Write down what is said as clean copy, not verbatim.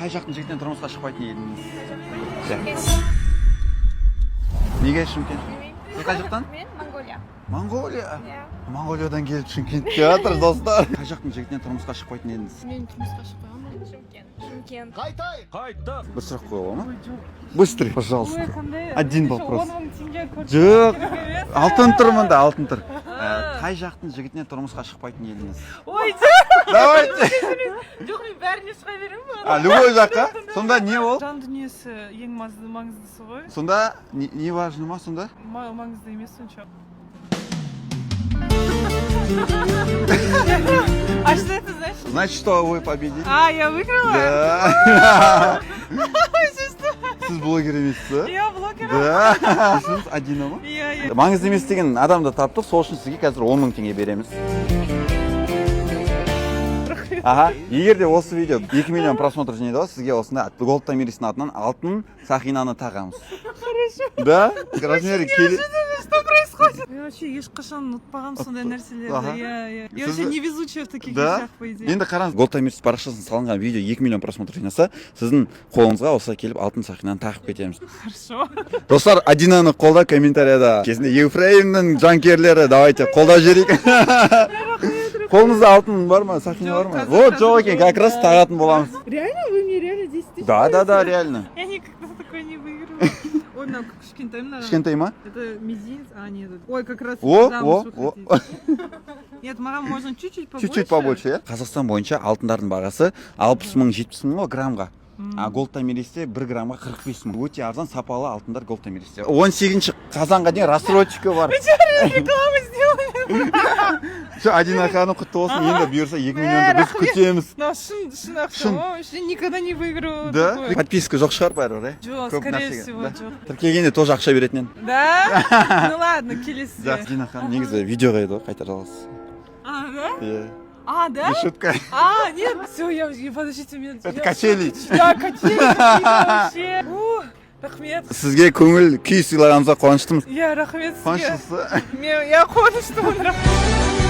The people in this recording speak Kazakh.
Қай жақтың жігітінен тұрмысқа шықпайтын едіңіз? Неге Шымкент? Сіз қай жақтан? Мен Монголия. Монғолия? Иә. Монғолиядан келіп, Шымкентке жатыр, достар. Қай жақтың жігітінен тұрмысқа шықпайтын едіңіз? Мен тұрмысқа шықпағанмын. Шымкент. Шымкент. Бір сұрақ қоя ала ма? Быстрый, пожалуйста. Ой, қандай? Один Еще вопрос. 10 000 теңге көрсету Жоқ. керек емес. Алтын тұр мында, алтын тұр. Қай жақтың жігітінен тұрмысқа шықпайтын едіңіз? Ой, Давайте. жоқ, мен бәріне шыға беремін. А, любой жаққа? Сонда не ол? Жан дүниесі ең маңыздысы ғой. Сонда не важно ма сонда? Маңызды емес сонша. А что это значит? Значит, что вы победили. А, я выиграла? Да. Сіз блогер емессіз ба? Я блогер. Да. Есіміңіз Адина ма? Иә. Маңызды емес деген адамды таптық, сол үшін сізге қазір 10 000 теңге береміз. Аха, егер де осы видео 2 миллион просмотр жинайды ғой, сізге осындай Голд Томиристің атынан алтын сақинаны тағамыз. Хорошо. Да? Размері келе. Что происходит? Мен вообще ешқашан ұтпағанмын сондай нәрселерді. Иә. Я вообще невезучая в таких Да? вещах, по идее. Енді қараңыз, Голд Томирис парақшасына салынған видео 2 миллион просмотр жинаса, сіздің қолыңызға осылай келіп алтын сақинаны тағып кетеміз. Хорошо. Достар, Адинаны қолда комментарияда. Кезінде Ефраимнің жанкүйерлері, давайте қолдап жіберейік. Қолыңызда алтын бар ма, сақина бар ма? Жоқ, Вот, жоқ қазір екен, жоқ, как раз да. тағатын боламыз. Реально? Вы мне реально 10 тысяч Да, даете? реально. Я никогда такое не выигрывала. Ой, мынау кішкентай мына. Кішкентай ма? Это мизинец? А, нет. Ой, как раз О, замуж о, о. выходить. Нет, маған можно чуть-чуть побольше. Чуть-чуть побольше, иә? Қазақстан бойынша алтындардың бағасы 60 мың, 70 мың ғой граммға. А Голд Томиристе 1 граммға 45 мың. Өте арзан, сапалы алтындар Голд Томиристе. 18 қазанға дейін рассрочка бар. Рекламу сделали. Все, Адина ханым, құтты болсын. Енді бұйырса, 2 миллионды біз күтеміз. Мынау шын, шын ақша Шын. ғой. Вообще никогда не выигрывала Да? такое. Подписка жоқ шығар бәрібір, иә? Жоқ, Көп скорее нәрсеге, всего, да? жоқ. Тіркелгенде тоже ақша беретін едім. Да? Ну ладно, келесі. Жақсы, Дина ханым, негізі видеоға еді ғой, қайта жалғыз. А, да? Иә. А, да? Не шутка. А, нет, все, подождите, меня. Это я в качели. шоке. Да, качели какие-то вообще. У, рахмет. Сізге көңіл күй сыйлағанымызға қуаныштымыз. Иә, рахмет сізге. Қуаныштысыз? Мен, я қуаныштымын, рахмет.